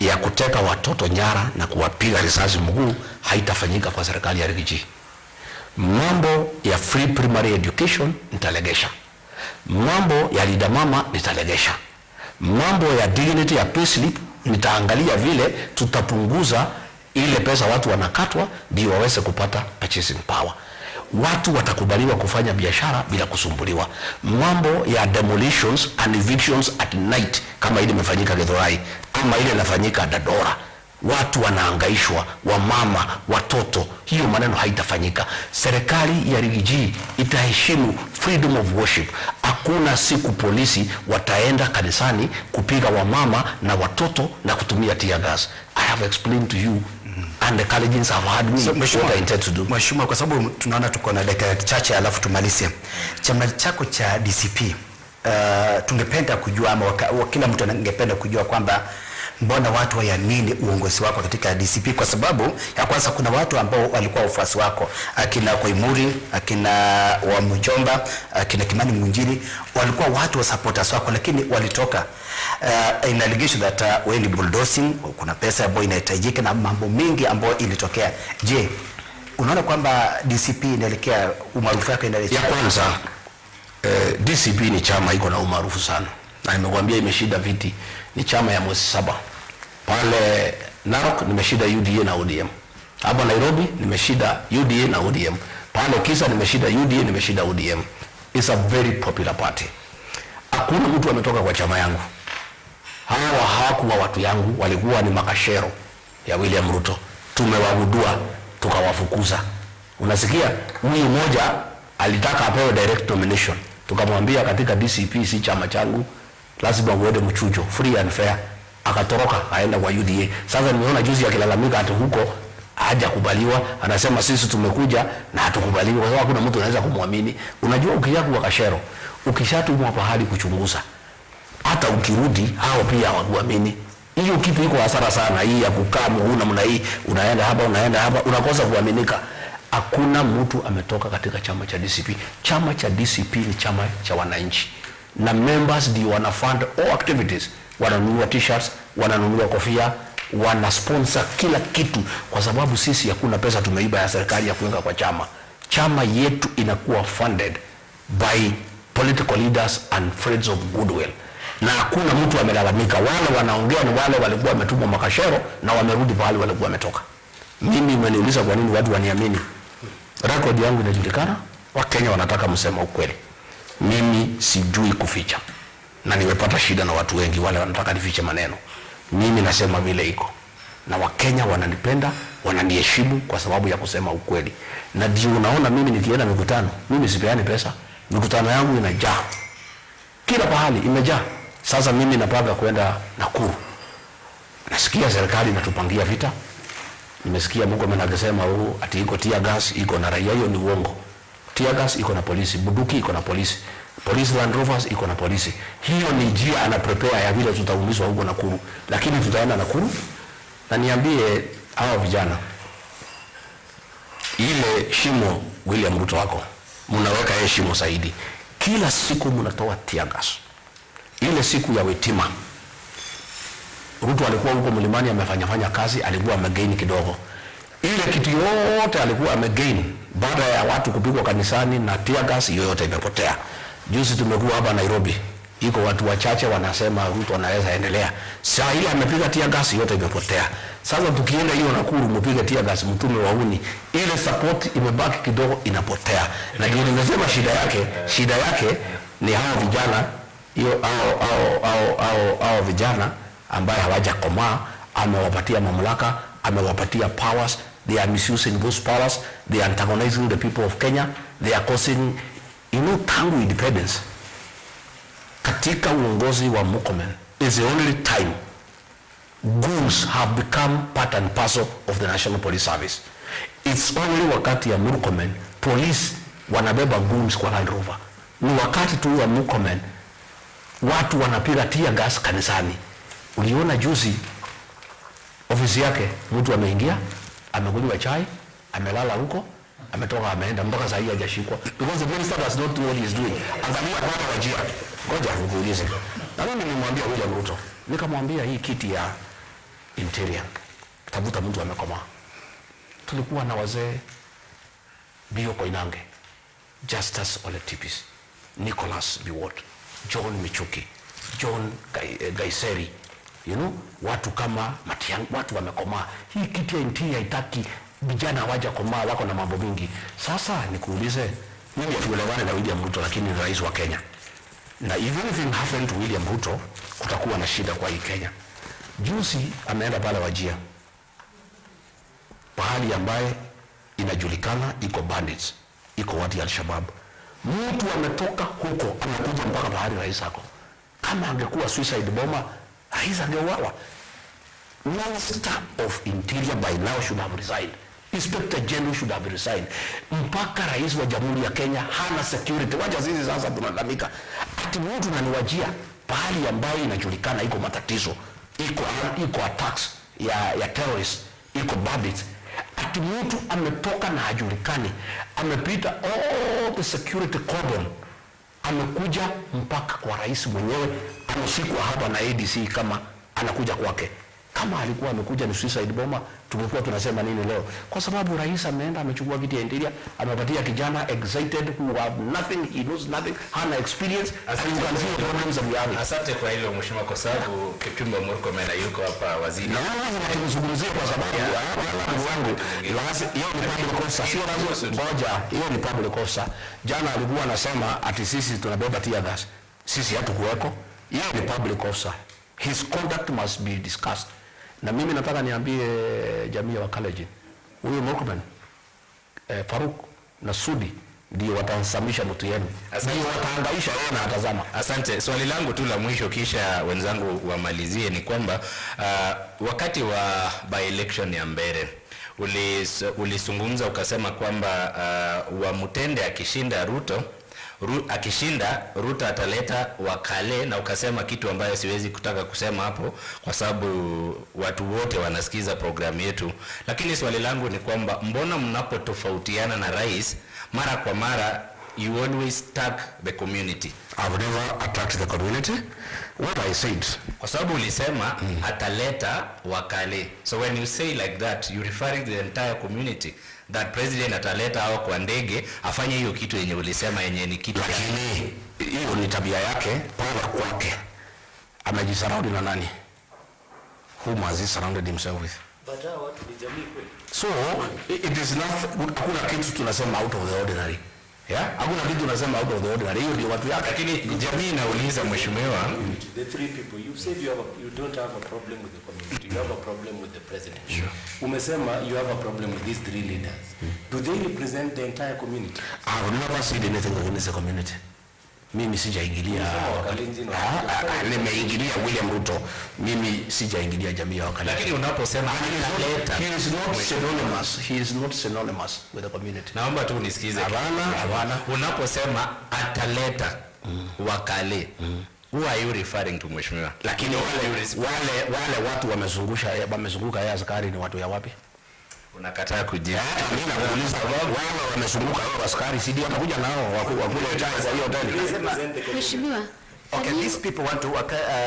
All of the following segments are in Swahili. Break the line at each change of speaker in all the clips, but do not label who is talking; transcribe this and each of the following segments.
Ya kuteka watoto nyara na kuwapiga risasi mguu haitafanyika kwa serikali ya Riggy G. Mambo ya free primary education nitalegesha. Mambo ya Linda Mama nitalegesha. Mambo ya dignity ya payslip nitaangalia vile tutapunguza ile pesa watu wanakatwa ndio waweze kupata purchasing power. Watu watakubaliwa kufanya biashara bila kusumbuliwa. Mambo ya demolitions and evictions at night kama ile imefanyika Githurai ama ile inafanyika Dandora, watu wanaangaishwa, wamama, watoto, hiyo maneno haitafanyika. Serikali ya Riggy G itaheshimu freedom of worship. Hakuna siku polisi wataenda kanisani kupiga wamama na watoto na kutumia tear gas. I have explained to you and the Kalenjins have heard me
So,
what I intend to do.
Mheshimiwa, kwa sababu tunaona tuko na dakika chache alafu tumalize. Chama chako cha DCP, tungependa kujua ama kila mtu angependa kujua kwamba mbona watu wayamini uongozi wako katika DCP, kwa sababu ya kwanza kuna watu ambao walikuwa wafuasi wako, akina Koimuri, akina Wamuchomba, akina Kimani Ngunjiri, walikuwa watu wa supporters wako, lakini walitoka in allegation that wewe ni bulldozing, kuna pesa ambayo inahitajika na mambo mengi ambayo ilitokea. Je, unaona kwamba DCP inaelekea, umaarufu wake inaelekea?
Ya kwanza, DCP ni chama iko na umaarufu sana, na nimekuambia imeshinda viti, ni chama ya mwezi 7. Pale Narok nimeshinda UDA na ODM. Hapa Nairobi nimeshinda UDA na ODM. Pale Kisa nimeshinda UDA, nimeshinda ODM. It's a very popular party. Hakuna mtu ametoka kwa chama yangu. Hawa hawakuwa watu yangu, walikuwa ni makashero ya William Ruto. Tumewagundua, tukawafukuza. Unasikia, huyu mmoja alitaka apewe direct nomination, tukamwambia katika DCP si chama changu, lazima uende mchujo free and fair. Akatoroka aenda kwa UDA. Sasa nimeona juzi akilalamika ati huko hajakubaliwa, anasema sisi tumekuja na hatukubaliwi, kwa sababu hakuna mtu anaweza kumwamini. Unajua, ukishakuwa kashero, ukishatumwa pahali kuchunguza, hata ukirudi hao pia hawakuamini. Hiyo kitu iko hasara sana, hii ya kukaa mguu namna hii, unaenda hapa, unaenda hapa, unakosa kuaminika. Hakuna mtu ametoka katika chama cha DCP. Chama cha DCP ni chama cha wananchi na members ndio wana fund all activities, wananunua T-shirts, wananunua kofia, wana sponsor kila kitu, kwa sababu sisi hakuna pesa tumeiba ya serikali ya kuweka kwa chama. Chama yetu inakuwa funded by political leaders and friends of goodwill, na hakuna mtu amelalamika. Wale wanaongea ni wale walikuwa wametumwa makashero na wamerudi pahali walikuwa wametoka. Mimi umeniuliza kwa nini watu waniamini. Record yangu inajulikana, Wakenya wanataka msema ukweli. Mimi sijui kuficha, na nimepata shida na watu wengi wale wanataka nifiche maneno. Mimi nasema vile iko, na Wakenya wananipenda, wananiheshimu kwa sababu ya kusema ukweli, na ndio unaona mimi nikienda mikutano, mimi sipeani pesa. Mikutano yangu inajaa kila pahali, imejaa. Sasa mimi napanga kwenda Nakuru, nasikia serikali inatupangia vita. Nimesikia Murkomen akisema huu ati iko tear gas iko na raia. Hiyo ni uongo. Tear gas iko na polisi, bunduki iko na polisi, police Land Rovers iko na polisi. Hiyo ni njia ana prepare ya vile tutaumizwa huko Nakuru, lakini tutaenda Nakuru na niambie hawa vijana, ile shimo William Ruto wako mnaweka yeye shimo zaidi. Kila siku mnatoa tear gas. Ile siku ya Witima, Ruto alikuwa huko mlimani amefanya fanya kazi, alikuwa amegain kidogo. Ile kitu yote alikuwa amegain baada ya watu kupigwa kanisani na tear gas, hiyo yote imepotea. Juzi tumekuwa hapa Nairobi, iko watu wachache wanasema Ruto anaweza endelea. Saa ile amepiga tear gas, yote imepotea. Sasa tukienda hiyo Nakuru mpige tear gas, mtume wauni, ile support imebaki kidogo inapotea. Na ndio nimesema shida yake ni hao vijana hiyo hao vijana ambaye hawajakomaa, amewapatia mamlaka, amewapatia powers, they are misusing those powers, they are antagonizing the people of Kenya, they are causing, tangu independence katika uongozi wa Murkomen is the only time goons have become part and parcel of the National Police Service. It's only wakati ya Murkomen police wanabeba goons kwa Land Rover. Ni wakati tu wa Murkomen watu wanapiga tear gas kanisani. Uliona juzi ofisi yake mtu ameingia, amekunywa chai, amelala huko, ametoka, ameenda, mpaka saa hii hajashikwa because the minister does not know what he is doing. Angalia pale Wajir. Ngoja nikuulize. Na mimi nilimwambia William Ruto, nikamwambia hii kiti ya Interior, tafuta mtu amekomaa. Tulikuwa na wazee Bio Koinange, Justus Ole Tipis, Nicholas Biwott, John Michuki, John Gaiseri, watu kama Matiang'i, watu wamekomaa. Hii kiti ya Interior haitaki vijana hawajakomaa, wako na mambo mingi. Sasa nikuulize, mimi hatuelewani na William Ruto, lakini ni rais wa Kenya, na if anything happen to William Ruto, kutakuwa na shida kwa hii Kenya. Juzi ameenda pale Wajir, pahali ambaye inajulikana iko bandits, iko watu ya Al-Shabaab. Mtu ametoka huko anakuja mpaka pahali rais ako. Kama angekuwa suicide bomber, rais angeuawa. Minister of Interior by now should have resigned. Inspector General should have resigned. Mpaka rais wa Jamhuri ya Kenya hana security. Wacha sisi sasa tunalalamika. Ati mtu na ni Wajir pahali ambayo inajulikana iko matatizo, iko attacks ya terrorists, iko bandits. Ati mtu ametoka na hajulikani, amepita all the security cordon, amekuja mpaka kwa rais mwenyewe, ameshikwa hapa na ADC kama anakuja kwake. Kama alikuwa amekuja ni suicide bomber, tungekuwa tunasema nini leo? Kwa sababu rais ameenda amechukua kiti ya Interior, amepatia kijana excited who have nothing, he knows nothing, hana experience, and you can see the problems that we have.
Asante kwa hilo mheshimiwa, kwa sababu Kipchumba Murkomen yuko hapa, waziri.
Na lazima tumzungumzie kwa sababu ndugu wangu, hiyo ni public officer, sio lazima. Ngoja, hiyo ni public officer. Jana alikuwa anasema ati sisi tunabeba tear gas, sisi hatukuweko. Hiyo ni public officer, his conduct must be discussed. Na mimi nataka niambie jamii ya Wakalenjin, huyu Murkomen, Faruk na Sudi ndio watasamisha mtu yenu,
Asante.
ndio watahangaisha yeye na atazama.
Asante. Swali langu tu la mwisho kisha wenzangu wamalizie ni kwamba wakati wa by election ya Mbere ulizungumza ukasema kwamba Wamutende akishinda Ruto akishinda Ruto ataleta Wakale, na ukasema kitu ambayo siwezi kutaka kusema hapo kwa sababu watu wote wanasikiza programu yetu. Lakini swali langu ni kwamba mbona mnapotofautiana na rais mara kwa mara you always tag the community?
I've never attacked the community. What I said,
Kwa sababu ulisema ataleta Wakale, so when you say like that you referring to the entire community that president ataleta hao kwa ndege afanye hiyo kitu yenye ulisema yenye ni kitu
Lakini hiyo ni tabia yake pale kwake. Amejisurround na nani? Whom has he surrounded himself with?
But hawa watu ni jamii kweli?
So it is not, hakuna kitu tunasema out of the ordinary. Yeah? Hakuna kitu tunasema out of the ordinary. Hiyo ndio watu yake.
Lakini jamii inauliza, mheshimiwa.
The three people you've said you don't have a problem with the community, you have a problem with the president. Sure. Umesema you have a problem with these three leaders. Do they represent the entire community?
I've never said anything against the community. Mimi sijaingilia.
Umesema Wakalenjin.
Nimeingilia William Ruto. Mimi sijaingilia jamii ya Wakalenjin.
Lakini unaposema ataleta,
He is not synonymous. He is not synonymous with the community.
Naomba tu unisikize.
Hapana, hapana.
Unaposema ataleta Wakale, who are you referring to, mheshimiwa?
Lakini wale watu wamezunguka yeye askari ni watu ya wapi?
Unakataa kujibu.
Mimi nakuuliza, wale wamezunguka hao askari si ndio watakuja nao wakule chai kwa hiyo hoteli?
Represent the community.
Mheshimiwa,
Okay,
can you-
these people want to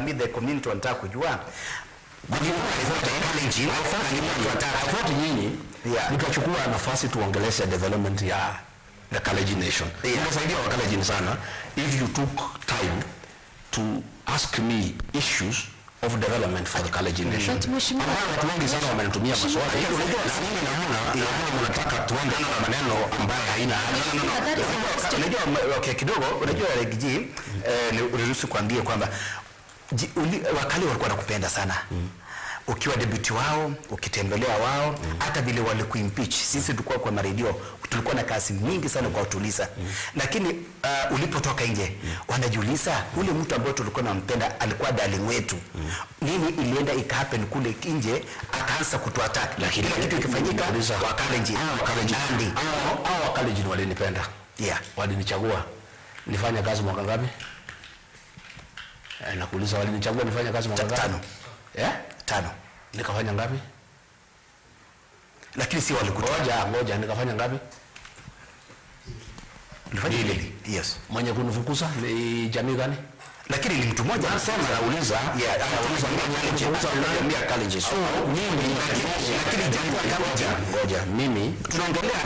meet the community, wanataka kujua Kalenjin,
I thought nyinyi mtachukua nafasi tuongeleshe development ya the Kalenjin nation. Ingesaidia wa Kalenjin sana if you took time to ask me issues of development for the Kalenjin nation.
But Mheshimiwa-
Ambayo watu wengi sana wamenitumia maswali. Na mimi naona mnataka tuende na maneno ambayo haina haja.
Mheshimiwa, that is a question.
Unajua, okay, kidogo, unajua Riggy G, niruhusu kuambie kwamba Wakale walikuwa wanakupenda sana ukiwa deputy wao, ukitembelea wao, hata vile walikuimpeach, sisi tulikuwa kwa maredio, tulikuwa na kazi mingi sana kwa utuliza. Lakini ulipotoka nje, wanajiuliza ule mtu ambaye tulikuwa tunampenda alikuwa darling wetu. Nini ilienda ikahappen kule nje akaanza kutuattack?
Lakini
Kila kitu ikifanyika Wakalenjin,
Hao Wakalenjin,
Nandi.
hao Wakalenjin walinipenda. Walinichagua nifanye kazi mwaka ngapi? Nakuuliza, walinichagua nifanye kazi mwaka ngapi?
5.
Eh?
5.
Nikafanya ngapi?
Lakini si walikutoa.
Ngoja, ngoja, nikafanya ngapi?
Ulifanya
Mbili.
mbili. Yes.
Mwenye kunifukuza ni jamii gani?
Lakini ni mtu mmoja.
Nasema nauliza,
Yeah,
nauliza
jamii ya Kalenjin.
So mimi
Lakini jamii ya Kalenjin.
Ngoja, mimi
Tunaongelea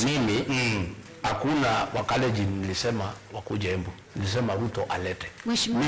mimi hakuna Wakalenjin nilisema wakuja Embu, nilisema Ruto alete.
Mheshimiwa.